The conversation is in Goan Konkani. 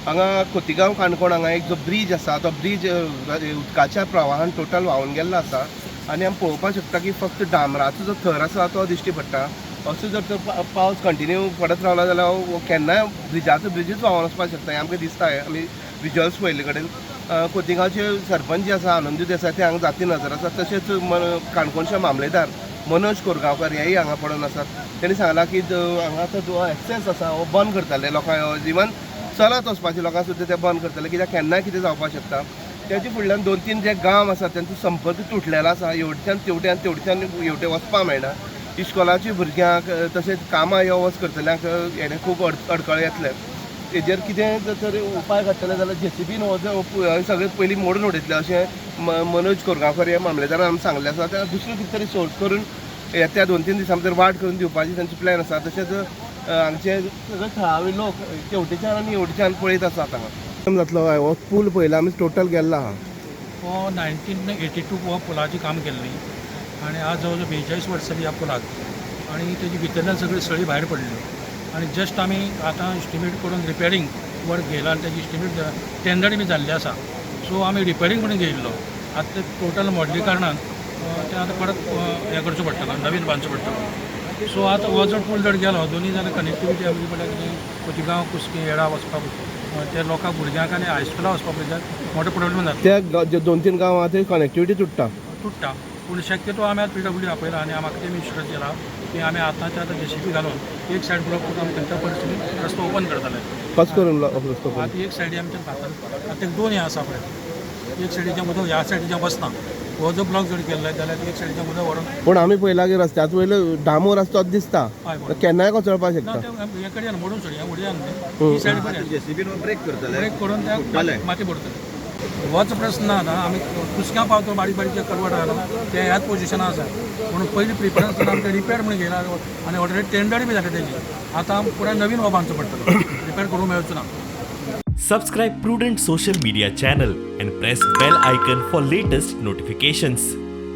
हांगा खोतिगांव काणकोण हांगा एक जो ब्रीज आसा तो ब्रीज उदकाच्या प्रवाहान टोटल व्हांवून गेल्लो आसा आनी आमी पळोवपाक शकता की फक्त डांबराचो जो थर आसा तो दिश्टी पडटा. असो जर तर पावस कंटिन्यू पडत रावलो जाल्यार हो केन्नाय ब्रिजाचो ब्रिजूच व्हांवून वचपाक शकता हें आमकां दिसता. हें आमी विजुअल्स पळयल्ले कडेन. खोतिगांवचे सरपंच जे आसा, आनंदू देसाय, ते हांगा जाती नजर आसा. तशेंच काणकोणचे मामलेदार मनोज कोरगांवकर हेय हांगा पडून आसात. तेणी सांगलां की हांगा आतां जो एक्सेस आसा हो बंद करतले लोकांक, इवन चलत वचपाचे लोकांक सुद्दां ते बंद करतले, कित्याक केन्नाय कितें जावपाक शकता. तेजे फुडल्यान दोन तीन जे गांव आसात तेंचो संपर्क तुटलेलो आसा. हेवटेच्यान तेवट्यान, तेवटेच्यान हेवटे वचपाक मेळना. इस्कोलाच्या भुरग्यांक तशेंच कामां यो वच करतल्यांक हेणें खूब अडखळ येतले. हेजेर कितें जर तर उपाय काडटले जाल्यार जेसीबीन हो जो सगळें पयलीं मोडून उडयतले अशें मनोज कोरगांवकर हे मामलेदारान आमी सांगलें आसा. त्या दुसरो कितें तरी सोर्स करून येत्या 2-3 दिसां भितर वाट करून दिवपाची तांची प्लॅन आसा. तशेंच हांगचे सगळे थळावे लोक तेवटेच्यान आनी हेवटेच्यान पळयत आसात. हांगा जातलो हो पूल पळयला आमी, टोटल गेल्लो आहा. हो 1982 हो पुलाचें काम केल्लें आनी आज जवळ जवळ 42 वर्सां जालीं ह्या पुलाक आनी तेजी भितरल्यान सगळी सळी भायर पडली आनी जस्ट आमी आतां इस्टिमेट करून रिपेरींग वर्क घेयला आनी तेजी इस्टिमेट टेंडर बी जाल्लें आसा. सो आमी रिपेरींग म्हणून घेयल्लो. आतां ते टोटल मोडले कारणान तें आतां परत हें करचो पडटलो, नवीन बांदचो पडटलो. सो आतां हो जर पूल जर गेलो दोनी जाल्यार कनेक्टिविटी आमची म्हणल्यार कितें, खोतिगांव, कुस्कें, येडा वचपाक ते लोकांक, भुरग्यांक आनी हायस्कुला वचपाक पळय मोठो प्रोब्लेम जाता. त्या जे दोन तीन गांव आहा थंय कनेक्टिविटी तुट्टा. तुट्टा. पूण शक्यतो आमी आतां पीडब्ल्यू आपयला आनी म्हाका तेमी इन्शुरन्स दिला की आमी आतांच्या आतां जेसीबी घालून एक सायड ब्लॉक करून आमी खंयच्या परिस्थितीत रस्तो ओपन करतले. कसो करून रस्तो पळय? आतां एक सायडी आमच्या घातला, आतां दोन हें आसा पळय, एक सायडीचें उदक ह्या सायडीचें वचना. हो जो ब्लॉक जर केल्लो जाल्यार एक सायडीचें उदक व्हरून पूण आमी पळयला की रस्त्याचो वयलो डामोर आसा तोच दिसता. हय, बरोबर. केन्नाय कोसळपाक ना. शकता. ते हे कडेन मोडून सोडया, उडया न्ही ही सायड बरी. जेसीबीन ब्रेक करतले. ब्रेक करून त्या फुट्टले. माती पडटले. होच प्रश्न ना. आतां आमी कुसक्या पावतो, बारीक बारीक जे कलवट आहा ते ह्याच पोजिशनान आसा. म्हणून पयलीं प्रिफरन्स आमकां रिपेर म्हणून घेयला आनी ऑलरेडी टेंडर बी जालें तेजी. आतां पुराय नवीन हो बांदचो पडटलो, रिपेर करूंक मेळचो ना. Subscribe Prudent Social Media channel and press bell icon for latest notifications.